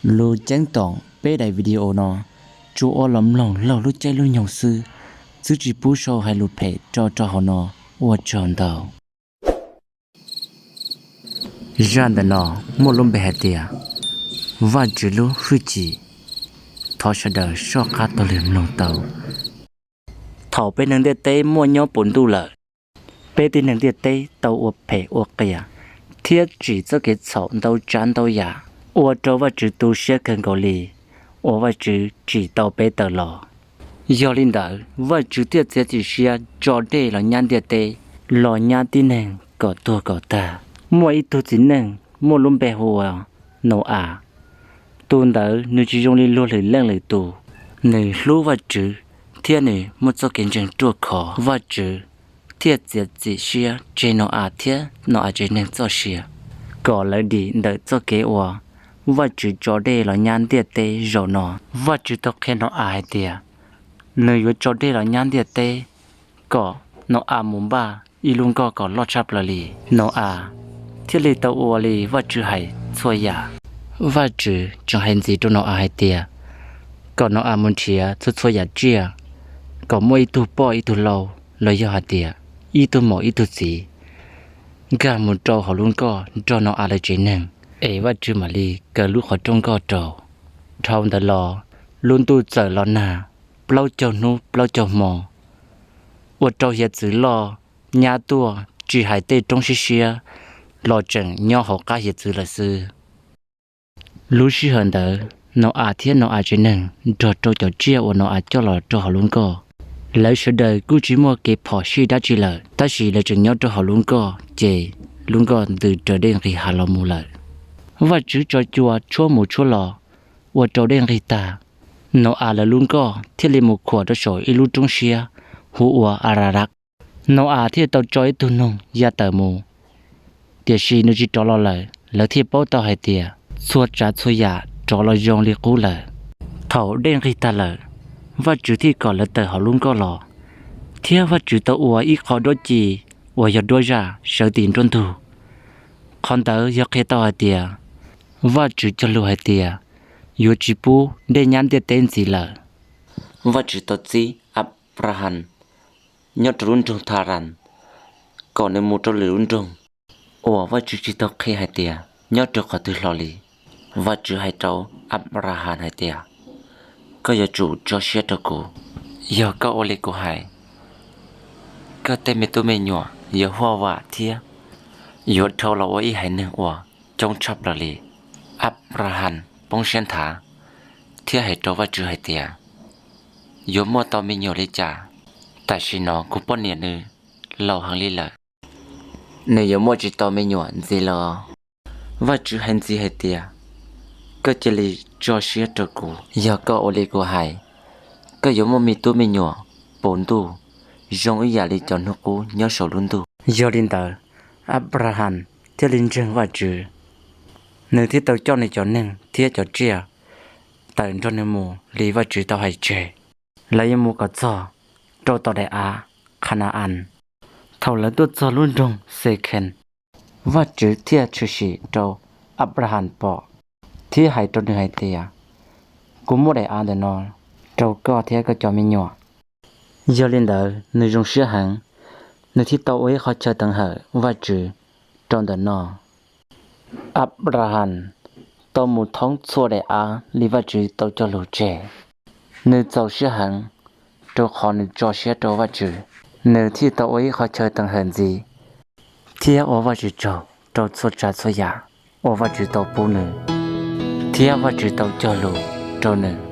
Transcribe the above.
Lus ceeb toom peb daim video no tsuas ua los mloog laug lub caij lub nyoog xwb, txwb tsis pub sau hais lus phem rau rau hauv no. Ua tsaug ntau. Zaj ntawm no muaj lub npe hais tias Vajtswv lub hwj chim. Thov sawv daws soj qab taug lw mloog tau. Thaum peb neeg ntiaj teb muaj nyob puv ntuj lawm, peb tib neeg ntiaj teb tau ua phem ua qias thiab tsim txoj kev txhaum ntau tsav ntau yam, ua rau Vajtswv tu siab kawg nkaus li uas Vajtswv tsim tau peb tawm los. Yog li ntawd Vajtswv thiaj txiav txim siab tso dej los nyab ntiaj teb, los nyab tib neeg kom tuag kom tag. Muaj ib tug txiv neej muaj lub npe hu ua Nau-as. Tus ntawd nws tsis zoo li luag lwm leej lwm tus, nws hlub Vajtswv thiab nws muaj txoj kev ntseeg ruaj khov. Vajtswv thiaj txiav txim siab tseg Nau-as thiab Nau-as tsev neeg txoj sia kom lawv dim ntawm txoj kev uas Vajtswv tso dej los nyab ntiaj teb zaum no. Vajtswv tau qhia Nau-as hais tias nws yuav tso dej los nyab ntiaj teb kom Nau-as mus npaj ib lub nkoj kom loj tshaj plaws li. Nau-as thiaj li tau ua li Vajtswv hais txhua yam. Vajtswv tseem hais ntxiv rau Nau-as hais tias kom Nau-as mus nrhiav txhua txhua yam tsiaj, kom muaj ib tug poj ib tug lau, los yog hais tias ib tug maum ib tug txiv, nkag mus rau hauv lub nkoj nrog Nau-as lawv tsev neeg, es Vajtswv mam li kaw lub qhov rooj nkoj rau. Dhau ntawd los, lub ntuj txawm los nag plaub caug hnub plaub caug hmo, ua rau hiav txwv loj nyab tuaj, tsis hais tej roob siab siab los tseem nyob hauv qab hiav txwv lawm xwb. Lub sij hawm ntawd Nau-as thiab Nau-as tsev neeg nrog rau cov tsiaj uas Nau-as coj los rau hauv lub nkoj, lawv sawv daws kuj tsis muaj kev phom sij dab tsi lawm, tab sis lawv tseem nyob rau hauv lub nkoj ces lub nkoj ntws raws dej nqis hav los mus lawm. Vajtswv tso cua tshuab mus tshuab los, ua rau dej nqig tag. Nau-as lawv lub nkoj thiaj li mus khuam rau saum ib lub roob siab hu ua Ararat. Nau-as thiaj tau tso ib tug noog ya tawm mus, tiam sis nws tsis rov los lawm. Lawv thiaj paub tau hais tias txhua tsav txhua yam rov los zoo li qub lawm. Thaum dej nqig tag lawm, Vajtswv thiaj kom lawv tawm hauv lub nkoj los, thiab Vajtswv tau ua ib qho duab ci uas yog duab zaj sawv tim nruab ntug. Qhov ntawd yog qhia tau hais tias Vajtswv cog lus hais tias yuav tsis pub dej nyab ntiaj teb ntxiv lawm. Vajtswv tau txib Anplahas nyob rau lub nroog Tharas kom nws mus rau lwm lub nroog uas Vajtswv tsis tau qhia hais tias nyob rau qhov twg hlo li. Vajtswv hais rau Anplahas hais tias, koj yuav tsum tso siab rau kuv. Yog koj ua li kuv hais, koj tej me tub me nyuam yuav huaj vam thiab yuav dhau los ua ib haiv neeg uas coob tshaj plaws li. Anplahas poob siab nthav thiab hais rau Vajtswv hais tias, yuav muaj tau me nyuam li cas? Tam sim no kuv poj niam nws laus heev li lawm, nws yuav muaj tsis tau me nyuam ntxiv los? Vajtswv hais ntxiv hais tias, koj cia li tso siab rau kuv. Yog koj ua li kuv hais, koj yuav muaj me tub me nyuam puv ntuj zoo ib yam li cov hnub qub nyob saum lub ntuj. Yog li ntawd, Anplahas thiaj li ntseeg Vajtswv, nws thiaj tau coj nws cov neeg thiab cov tsiaj tawm nrog nws mus li Vajtswv tau hais tseg. Lawv yuav mus kom txog rau tom daim av Khana-as. Thaum lawv tuaj txog lub nroog Xekhees, Vajtswv thiaj tshwm sim rau Anplahas pom thiab hais rau nws hais tias, kuv muab daim av ntawm no rau koj thiab koj cov me nyuam. Yog li ntawd nws zoo siab heev, nws thiaj tau ua ib qhov chaw teev hawm Vajtswv rau ntawm no. Anplahas tau mus thoob txhua daim av li Vajtswv tau cog lus tseg. Nws txaus siab heev, rau qhov nws tso siab rau Vajtswv, nws thiaj tau ua ib qhov chaw teev hawm ntxiv thiab ua Vajtswv tsaug rau txhua tsav txhua yam uas Vajtswv tau pub nws thiab Vajtswv tau cog lus rau nws.